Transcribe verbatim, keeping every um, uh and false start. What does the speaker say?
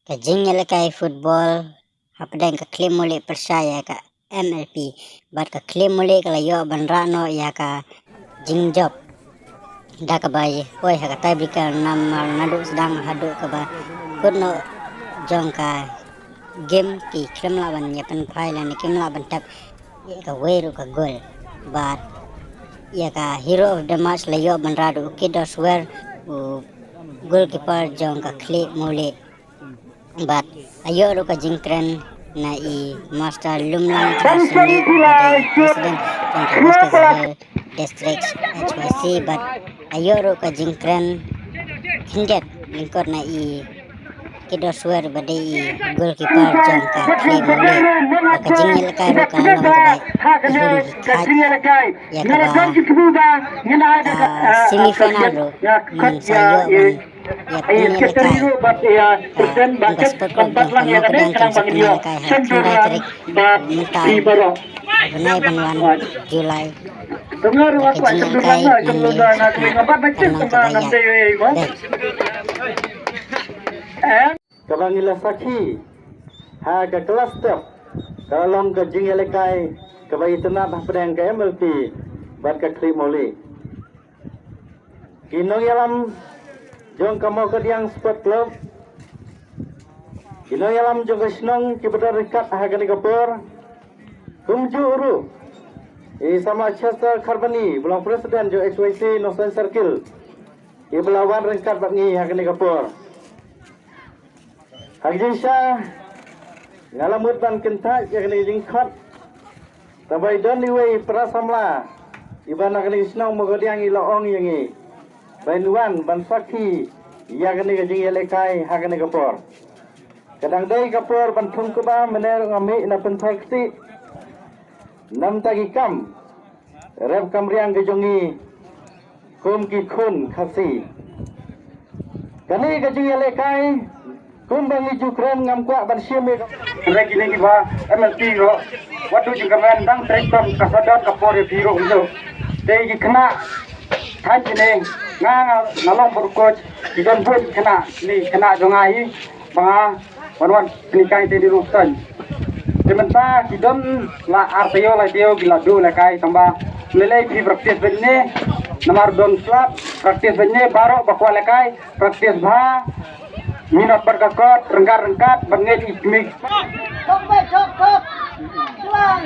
Ka jingïalehkai football hapdeng ka Khlieh Mulieh pyrshah ïa ka M L P, bad ka Khlieh Mulieh ka la ïoh ban rah noh ïa ka jingjop da kaba ïa poi ha ka tiebreaker, namar naduh sdang haduh kaba kut noh jong ka game ki khlem lah ban ïa pynphai lane kim lah ban tep ïa kawei ruh ka goal. Bad ïa ka hero of the match la ïoh ban rah da u Kidor Swer, u goalkeeper jong ka Khlieh Mulieh. Bad la ïoh ruh ka jingkren na i Master Lumlang Tharsini, uba dei president jong ka West Khasi Hills District H Y C, bad la ïoh ruh ka jingkren khyndiat lyngkot na i Kidor Swer, uba dei i goalkeeper jong ka Khlieh Mulieh. Bad ka jingïalehkai ruh ka long kaba i hun i khat ïa kaba, ah, semi final ruh ngin sa ïoh ban ïa pynïalehkai. Ah, kum ka sport club jong ka Mawkadiang kin sa pynïalehkai ha khyndai tarik mynta u bnai ban wan July. Ka jingïalehkai nangne ka kan long kaba ïaid. Dei. Kaba ngi la sakhi ha ka kylla step ka long ka jingïalehkai kaba itynnad hapdeng ka M L P bad ka Khlieh Mulieh. Ki nongïalam jong ka Mawkadiang Sport Club, ki nongïalam jong ka shnong kiba don ryngkat ha kane ka por, kumjuh ruh i samla Chester Kharbani, ba long president jong H Y C Nongstoiñ Circle, iba la wan ryngkat bad ngi ha kane ka por. Ha ka jingshisha nga la mut ban kyntait ïa kane ka jingkhot. Tangba i don iwei i para samla iba na kane ka shnong Mawkadiang i la ong ïa ngi ba in wan ban sakhi ïa kane ka jingïalehkai ha kane ka por. Ka dang dei ka por ban thung kba, mynne ruh nga mih na Pynthorktieh. Namar ki kam rep kam riang ka jong ngi kum ki khun Khasi. Kane ka jingïalehkai kumba ngi ju kren ngam kwah ban shim ïa ka. Hynrei kine kiba M L P ruh wat duh jingkyrmen, dang trei tam ka sa don ka por ïa phi ruh ngi. Te ki khynnah thaiñ kine, nga, nga, nga long bad u coach, ki don bun ki khynnah, kine ki khynnah jong nga hi ba nga wan wan pynhikai te di ruh tang. Te mynta ki don la ar taïew lai taïew ki la duh lehkai, tangba lei lei phi practice bad ne, namar don slap, practice bad ne, baroh ba kwah lehkai practice bha, minot bad ka kot, ryngkat ryngkat bad ngeit i kmie. Tok, tok, tok. Tuan.